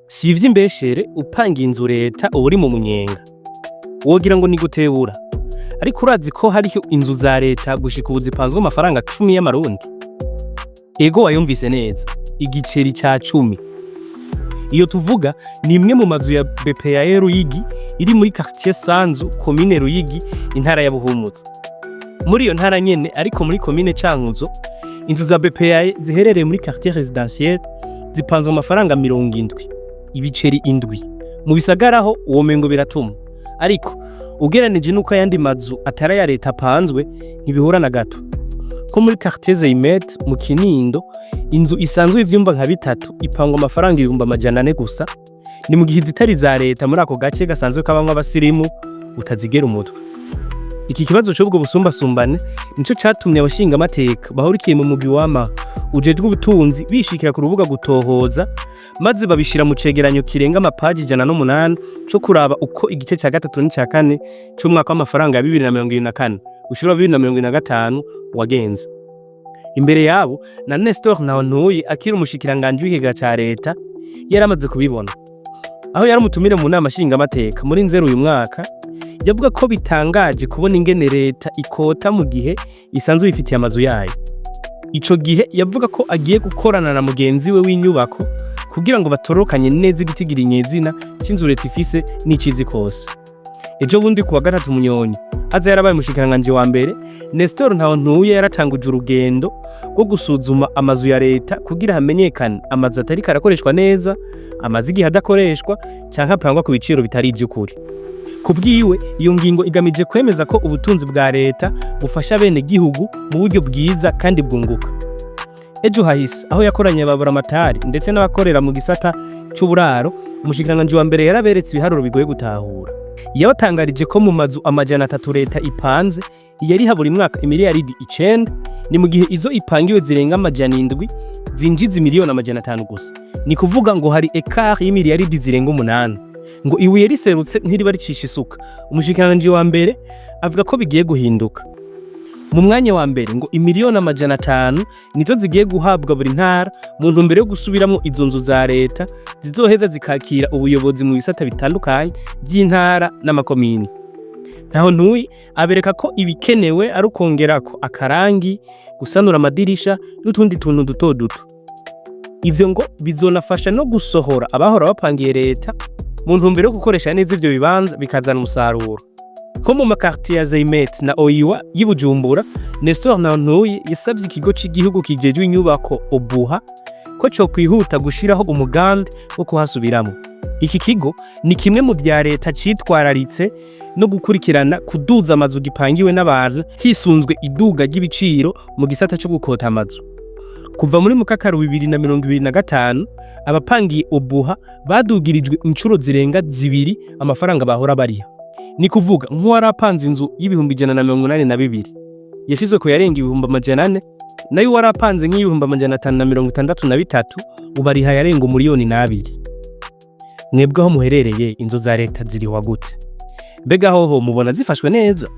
Si ivy'imbeshere, upanga inzu leta uba uri mu munyenga, wogira ngo ni gutebura. Ariko urazi ko hariho inzu za leta gushika ubu zipanzwe amafaranga 10 y'amarundi? Ego, wayumvise neza, igiceri ca 10. Iyo tuvuga ni imwe mu mazu ya BPAE Ruyigi iri muri quartier Sanzu, komine Ruyigi, intara ya Buhumuza. Muri iyo ntara nyene, ariko muri komine Cankuzo, inzu za BPAE ziherereye muri quartier résidentiel zipanzwe amafaranga 70, ibiceri 7. Mu bisagara ho womengo biratuma, ariko ugereranije n'uko ayandi mazu atari aya leta apanzwe, ntibihura na gato. Ko muri quartier Zeimet mu Kinindo, inzu isanzwe ivyumba nka bitatu ipangwa amafaranga 400,000 gusa. Ni mu gihe izitari za leta muri ako gace gasanzwe kabamwo abasirimu utazigera umutwe. Iki kibazo c'ubwo busumbasumbane nico catumye abashingamateka bahurikiye mu mugwi wama ujejwe ubutunzi bishikira ku rubuga gutohoza, maze babishira mu cegeranyo kirenga amapaji 108 co kuraba uko igice ca gatatu n'ica kane c'umwaka w'amafaranga ya 2024 ushira 2025 wagenze. Imbere yabo na Nestor Ntahontuye akiri umushikiranganji w'ikigega ca leta yaramaze kubibona. Aho yari umutumire mu nama nshingamateka muri Nzero uyu mwaka, yavuga ko bitangaje kubona ingene leta ikota mu gihe isanzwe yifitiye amazu yayo. Ico gihe yavuga ko agiye gukorana na mugenzi we w'inyubako kugira ngo batorokanye neza igitigiri nyezina c'inzu leta ifise n'icizi kose. Ejo bundi kuwa gatatu Munyonyo aza yarabaye umushikiranganji wa mbere, Nestor Ntahontuye yaratanguje urugendo rwo gusuzuma amazu ya leta kugira hamenyekane amazu atariko arakoreshwa neza, amaze igihe adakoreshwa canke apangwa ku biciro bitari ivy'ukuri. Ku bwiwe, iyo ngingo igamije kwemeza ko ubutunzi bwa leta bufasha bene gihugu mu buryo bwiza kandi bwunguka. Ejo hahise, aho yakoranye ababuramatari ndetse n'abakorera mu gisata c'uburaro, umushikiranganji wa mbere yaraberetse ibiharuro bigoye gutahura. Yabatangarije ko mu mazu 300 leta ipanze yariha buri mwaka imiliyaridi 9, ni mu gihe izo ipangiwe zirenga 700 zinjiza imiliyoni 500 gusa. Ni kuvuga ngo hari écart y'imiliyaridi zirenga 8. Ngo ibuye riserutse ntiriba ricisha isuka. Umushikiranganji wa mbere avuga ko bigiye guhinduka. Mu mwanya wa mbere, ngo imiliyoni 500 nizo zigiye guhabwa buri ntara mu ntumbero yo gusubiramwo izo nzu za leta zizoheza zikakira ubuyobozi mu bisata bitandukanye by'intara n'amakomini. Ntahontuye abereka ko ibikenewe ari ukongerako akarangi, gusanura amadirisha n'utundi tuntu duto duto. Ivyo ngo bizonafasha no gusohora abahora bapangiye leta mu ntumbero yo gukoresha neza ivyo bibanza bikazana umusaruro. Nko mu makartier ya Zeimet na Oiwa y'i Bujumbura, Nestor Ntahontuye yasavye ikigo c'igihugu kijejwe inyubako OBUHA ko cokwihuta gushiraho umugambi wo kuhasubiramwo. Iki kigo ni kimwe mu vya leta citwararitse no gukurikirana kuduza amazu gipangiwe n'abantu hisunzwe iduga ry'ibiciro mu gisata co gukota amazu. Kuva muri Mukakaru 2025, abapangiye OBUHA badugirijwe incuro zirenga zibiri amafaranga bahora bariha. Ni kuvuga nk'uwari apanze inzu y'182,000 yashizwe ku yarenga 400,000, nayo uwari apanze nk'ibihumbi 563 ubu ariha yarenga 1,2 miliyoni. Mwebwe aho muherereye, inzu za leta zirihwa gute? Mbega hoho mubona zifashwe neza?